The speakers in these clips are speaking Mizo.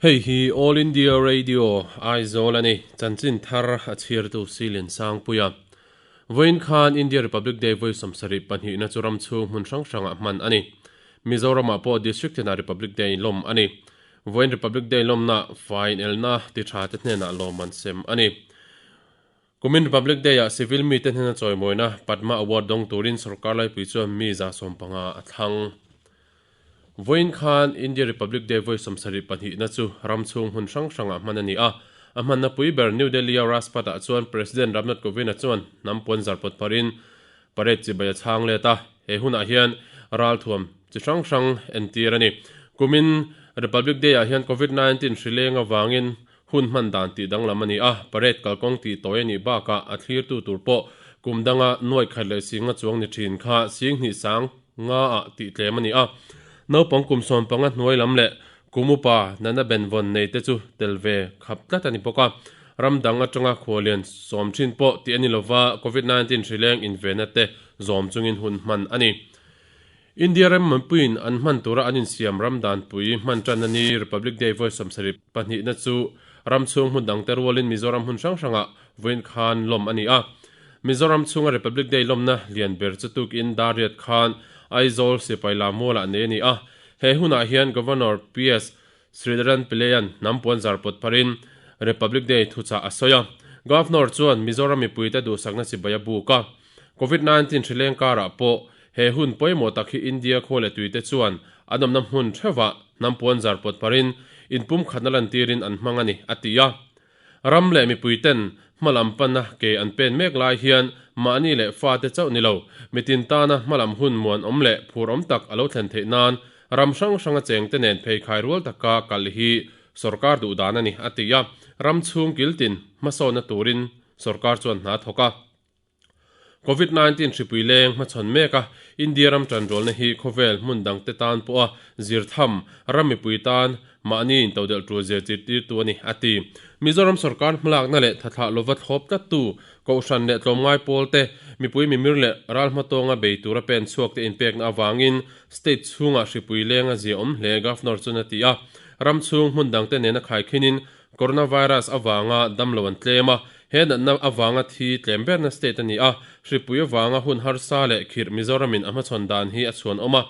Hei hi All India Radio, Aizawl a ni. Chanchin thar a chhirtu Silin Sangpuia. Vawiin khan India Republic Day vawi 72 na chu ram chhung hmun hrang hrangah hman a ni. Mizoramah pawh District tinah Republic Day lawm a ni. Vawiin Republic Day lawmna fai inelna ti tha te hnenah lawmman sem a ni. Kumin Republic Day-ah civil mite hnena chawimawina Padma Award dawng turin sorkar laipui chuan mi 150 a thlang. Vawiin khan India Republic Day vawi 72 na chu ram chhung hmun hrang hrangah hman a ni a. A hmanna pui ber New Delhi-a Rajpath-ah chuan President Ramnath Kovind-a chuan hnam puan zar pawt parin parade chibai a chhang let a. He hunah hian ralthuam chi hrang hrang entir a ni. Kumin Republic Day-ah hian Covid 19 hri leng avangin Hun hman dan tih danglam a ni a, parade kalkawng tih tawi a nih bakah a thlirtu tur pawh kum danga nuai khat leh singa chuang ni thin kha sing hnih sang nga ah tih tlem a ni a. Naupang kum 15 hnuai lam leh kum upa nana benvawn nei te chu tel ve khap tlat a ni bawk a. Ram dang atanga khualian sawm thin pawh tih a ni lova, Covid 19 hrileng invenna te zawm chungin hun hman a ni. India ram mipuiin an hman tura an insiam ram danpui hman tan a ni. Republic Day vawi 72 na chu ram chhung hmun dangte rualin Mizoram hmun hrang hrangah vawiin khan lawm a ni a. Mizoram chhunga Republic Day lawmna lian ber chu tukin Dariat khan Aizawl Sipai Lamualah nei a ni a. He hunah hian Governor PS Sridharan Pillaian hnam puan zar pawt pharin Republic Day thuchah a sawi a. Governor chuan Mizoram mipuite duhsakna chibai a buk a. Covid 19 hrileng karah pawh he hun pawimawh tak hi India khaw leh tuite chuan an awmna hmun theuhah hnam puan zar pawt pharin inpumkhatna lantirin an hmang a ni, a ti a. Ram leh mipuiten hmalam panna ke an pen mek lai hian mahni leh fate chauh ni lo, mitin tana hmalam hun muanawm leh phurawm tak a lo thlen theih nan ram hrang hranga chengte nen pheikhai rual taka kal hi sorkar duh dan a ni, a ti a. Ram chhung kiltin hmasawnna turin sorkar chuan hna thawk a. Covid 19 hripui leng hmachhawn mek a, India ram tanrualna hi khawvel hmun dangte tan pawha zir tham, ram mipui tan mahni intodelh tul zir tirtirtu a ni, a ti. Mizoram sorkar hmalakna leh thathlah lova thlawp tlattu, Kohhran leh tlawmngai pawlte, mipui mimir leh ral hmatawnga bei tura pen chhuakte inpekna avangin state chhungah hripui leng a ziaawm hle, Governor chuan a ti a. Ram chhung hmun dangte nena khaikhinin Coronavirus avanga damlo an tlem a, he natna avanga thi tlem berna state a ni a, hripui avanga hun harsa leh khirh Mizoramin a hmachhawn dan hi a chhuanawm a,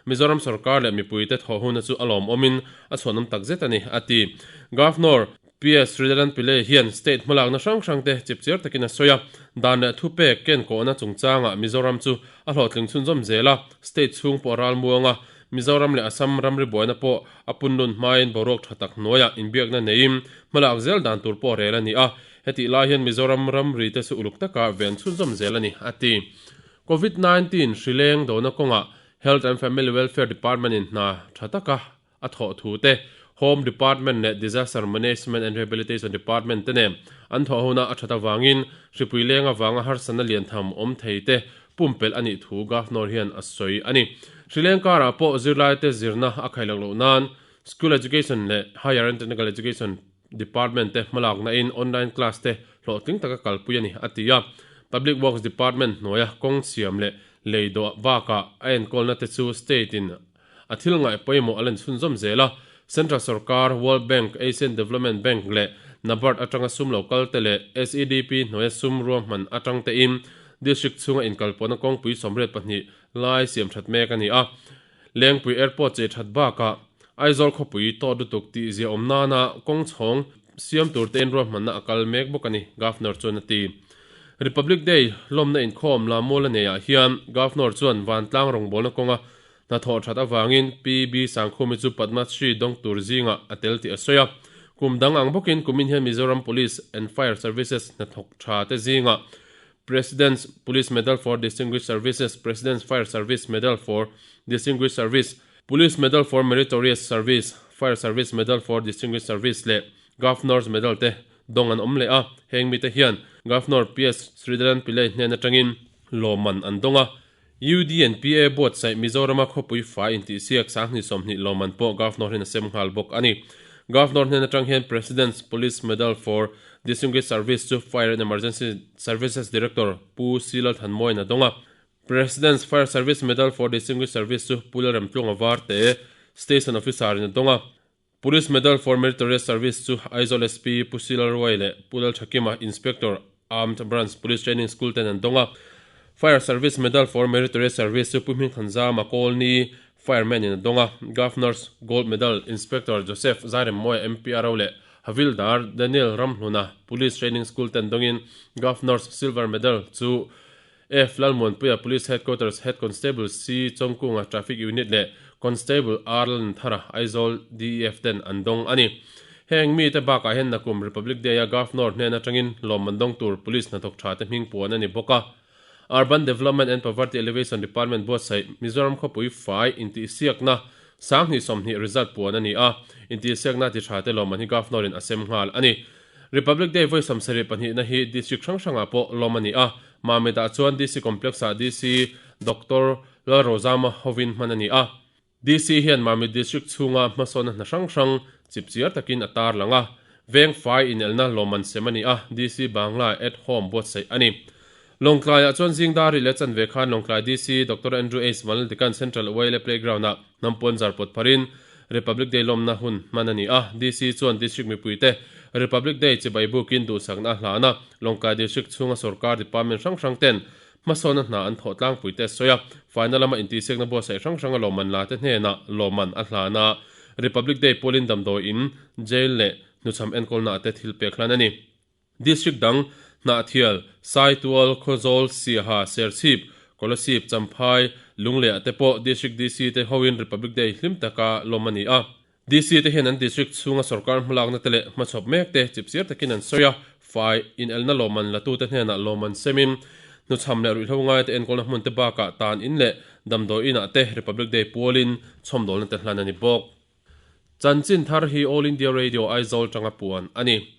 Mizoram sorkar leh mipuite thawh huna chu a lawmawmin a chhuanawm takzet a ni, a ti. Governor PS Sridharan Pillai hian state hmalakna hrang hrangte chipchiar takin a sawi a, dan leh thupek kenkawhna chungchangah Mizoram chu a hlawhtling chhunzawm zel a, state chhung pawh a ralmuang a, Mizoram leh Assam ramri buaina pawh a punlun hmain boruak tha tak hnuaiah inbiakna neiin hmalak zel dan tur pawh rel a ni a, hetih lai hian Mizoram ramri te chu uluk taka ven chhunzawm zel a ni, a ti. Covid 19 hri leng dona kawngah Health and Family Welfare Department in hna tha taka a thawh thu te, Home Department leh Disaster Management and Rehabilitation Department te nen an thawh hona a that avangin hripui leng avanga harsatna lian tham awm thei te pumpelh a nih thu Governor hian a sawi a ni. Hrileng karah pawh zirlaite zirna a khaih loh nan School Education leh Higher and Technical Education Department te hmalakna in online class te hlawhtling taka kalpui a ni, a ti a. Public Works Department hnuaia kawng siam leh lei dawh bakah a enkawlna te chu state in a thil ngaih pawimawh a len chhunzawm zel a. Central sorkar, World Bank, Asian Development Bank leh NABARD atanga sum lo kal te leh SEDP hnuaia sum ruahman atang tein District chhunga inkalpawhna kawngpui 82 lai siam that mek a ni a. Lengpui Airport chei that bakah Aizawl khawpui tawt lutuk tih zia awm nana kawng chhawng siam tur tein ruahmanna a kal mek bawk a ni, Governor chuan a ti. Republic Day lawmna inkhawm Lamula neiah hian Governor chuan vantlang rawngbawlna kawnga hnathawh that avangin PB Sangkhumi chu Padma Shri dawng tur zingah a tel tih a sawi a. Kum dang ang bawkin kumin hian Mizoram Police and Fire Services hnathawk tha te zingah President's Police Medal for Distinguished Services, President's Fire Service Medal for Distinguished Service, Police Medal for Meritorious Service, Fire Service Medal for Distinguished Service leh Governor's Medal te dawng an awm leh a. Heng mite hian Governor PS Sridharan Pillai hnen atangin lawmman an dawng a. UDNPA buatsaih Mizorama khawpui fai intihsiak 2020 lawmman pawh Governor hian a sem nghal bawk a ni. Governor hnen atang hian President's Police Medal for Distinguished Service chu Fire and Emergency Services Director Pu C Lalthanmawiin a dawng a. President's Fire Service Medal for Distinguished Service chu Pu Lalremtlunga Varte, Station Officer in a dawng a. Police Medal for Meritorious Service chu Aizawl SP Pu Silalruai leh Pu Lalthakima, Inspector, Armed Branch Police Training School ten an dawng a. Fire Service Medal for Meritorious Service chu Pu Hmingthanzama Kawlni Fireman in a dawng a. Governor's Gold Medal Inspector Joseph Zairemmawia MPRO leh Havildar Daniel Ramhluna Police Training School ten dawngin Governor's Silver Medal chu F Lalmuanpuia Police Headquarters Head Constable C Chawngkunga Traffic Unit leh Constable R Lalnthara Aizawl DEF ten an dawng a ni. Heng mite bakah hian Nakum Republic Day-a Governor hnen atangin lawmman dawng tur Police hnathawk tha te hming puan a ni bawk a. Urban Development and Poverty Alleviation Department buatsaih Mizoram khawpui fai intihsiakna 20 20 result puan a ni a, intihsiakna ti tha te lawmman hi Governor in a sem nghal a ni. Republic Day vawi 72 na hi District hrang hrangah pawh lawm a ni a, Mamit-ah chuan DC Complex-ah DC Doctor Lalrozama hovin hman a ni a. DC hian Mamit District chhunga hmasawnna hna hrang hrang chipchiar takin a tarlang a, veng fai inelna lawmman sem a ni a, DC Bangla at Home buatsaih a ni. Lawngtlaiah chuan Zingdari leh chanve khan Lawngtlai DC Doctor Andrew H. Vanlaldikan Central YLA Playground-ah hnampuan zar pawt pharin Republic Day lawmna hun hman a ni a, DC chuan District mipuite Republic Day chibai bukin duhsakna a hlan a, Lawngtlai District chhunga sorkar department hrang hrang ten hmasawnna hna an thawh tlangpuite a sawi a, faina lama intihsiakna buatsaih hrang hranga lawmman la te hnenah lawmman a hlan a, Republic Day pualin damdawi in, jail leh hnuchham enkawlna ah te thil pek hlan a ni. District dang, Hnahthial, Saitual, Khawzawl, Siaha, Serchhip, Kolasib, Champhai, Lungleiah te pawh District DC te hoin Republic Day hlim taka lawm a ni a. DC te hian an District chhunga sorkar hmalakna te leh hmachhawp mek te chipchiar takin an sawi a, fai inelna lawmman latute hnenah lawmman semin hnuchham leh ruihhlo ngaite enkawlna hmun te bakah tan in leh damdawi inah te Republic Day pualin chhawmdawlna te hlan a ni bawk. Chanchin thar hi All India Radio Aizawl tanga puan a ni.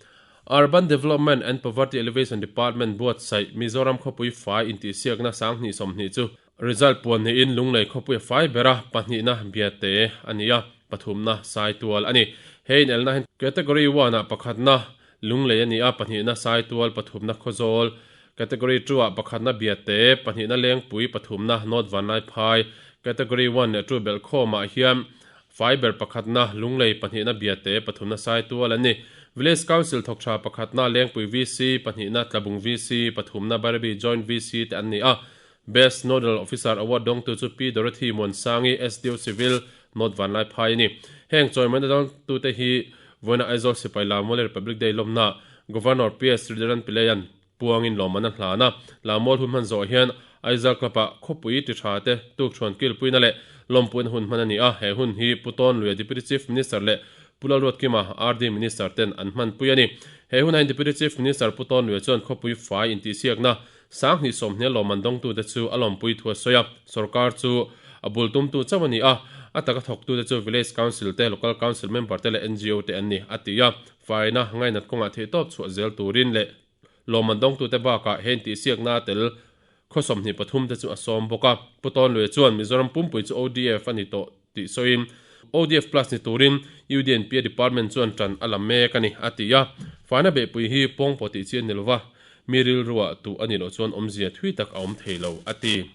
Urban Development and Poverty Alleviation Department buatsaih Mizoram khawpui fai intihsiakna 2020 chu result puan niin Lunglei khawpui a fai ber a, pahnihna Biate a ni a, pathumna Saitual a ni. He inelna hian Category one-ah pakhatna Lunglei a ni a, pahnihna Saitual, pathumna Khawzawl, Category two-ah pakhatna Biate, pahnihna Lengpui, pathumna North Vanlaiphai, Category one leh two belhkhawmah hian Fiber pakhatna Lunglei, pahnihna Biate, pathumna Saitual an ni. Village Council thawk tha pakhatna Lengpui VC, pahnihna Tlabung VC, pathumna Bairabi Joint VC te an ni a. Best Nodal Officer Award dawngtu chu Pi Dorothy Muansangi, SDO Civil, North Vanlaiphai a ni. Heng chawimawina dawngtute hi vawiina Aizawl Sipai Lammual Republic Day lawmna Governor PS Sridharan Pillai-a'n puangin lawmman a hlan a. Lammual hun hman zawh hian Aizawl Club-ah khawpui ti tha te tukchhuan kilpuina leh lawmpuina hun hman a ni a. He hun hi Pu Tawnluia Deputy Chief Minister leh Pu Lalruatkima RD Minister ten an hmanpui a ni. He hunah hian Deputy Chief Minister Pu Tawnluia chuan khawpui fai intihsiakna 2020 lawmman dawngtute chu a lawmpui thu a sawi a, sorkar chu a bul tumtu chauh a ni a, a taka thawktute chu Village Council te, Local Council member te leh ngo te an ni, a ti a. Faina ngainat kawngah theihtawp chhuah zel turin leh lawmman dawngtute bakah he intihsiakna tel khaw 23 te chu a sawm bawk a. Pu Tawnluia chuan Mizoram pumpui chu ODF a ni tawh tih sawiin ODF Plus ni turin UDNPA Department chuan tan a la mek a ni, a ti a. Faina beihpui hi pawngpaw tih chi a ni lova, mi rilruah tuh a nih loh chuan awmzia thui tak a awm thei lo, a ti.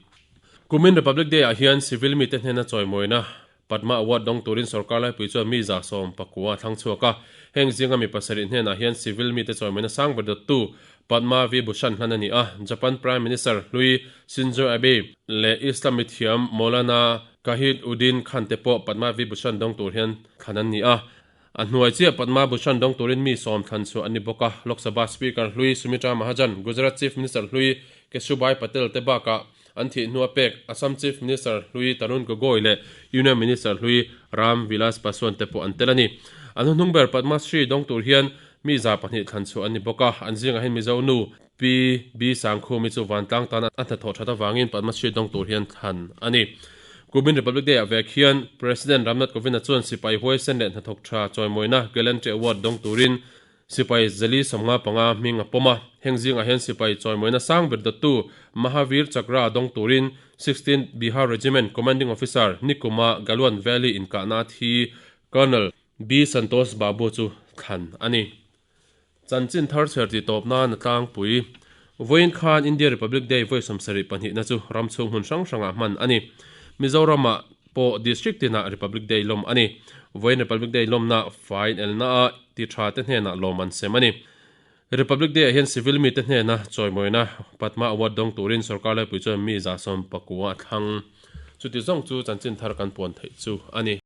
Kumin Republic Day-ah hian civil mite hnena chawimawina Padma Award dawng turin sorkar laipui chuan mi 19 a thlang chhuak a. Heng zinga mi pasarih hnenah hian civil mite chawimawina sang ber dawttu Padma Vibhushan hlan a ni a. Japan Prime Minister hlui Shinzo Abe leh Islam mithiam Maulana Kahid Uddin Khan te pawh Padma Vibhushan dawng tur hian thlan an ni a. A hnuai chiah Padma Bhushan dawng turin mi sawm thlan chhuah an ni bawk a. Lok Sabha Speaker hlui Sumitra Mahajan, Gujarat Chief Minister hlui Keshubhai Patel te bakah an thih hnua pek Assam Chief Minister hlui Tarun Gogoi leh Union Minister hlui Ram Vilas Paswan te pawh an tel a ni. An hnuhnung ber Padma Shri dawng tur hian mi 200 thlan chhuah an ni bawk a. An zingah hian Mizo nu Pi B Sangkhumi chu vantlang tana a hnathawh that avangin Padma Shri dawng tur hian thlan a ni. Kumin Republic Day-ah vek hian President Ramnath Kovind-a chuan sipai huaisen leh hnathawk tha chawimawina Gallantry Award dawng turin sipai 155 hming a pawm a. Heng zingah hian sipai chawimawina sang ber dawttu Mahavir Chakra dawng turin 16 Bihar Regiment Commanding Officer Nikuma Galwan Valley inkahna thi Colonel B Santosh Babu chu thlan a ni. Chanchin thar chher tih tawp nan a tlangpui. Vawiin khan India Republic Day vawi 72 na chu ram chhung hmun hrang hrangah hman a ni. Mizoramah. pawh District tinah Republic Day lawm a ni. Vawiin Republic Day lawmna fai inelna a ti tha te hnenah lawm an sem a ni. Republic Day ah hian civil mite hnena chawimawina Padma Award dawng turin sorkar laipui chuan mi 119 a thlang. Chuti zawng chu chanchin thar kan puan theih chu a ni.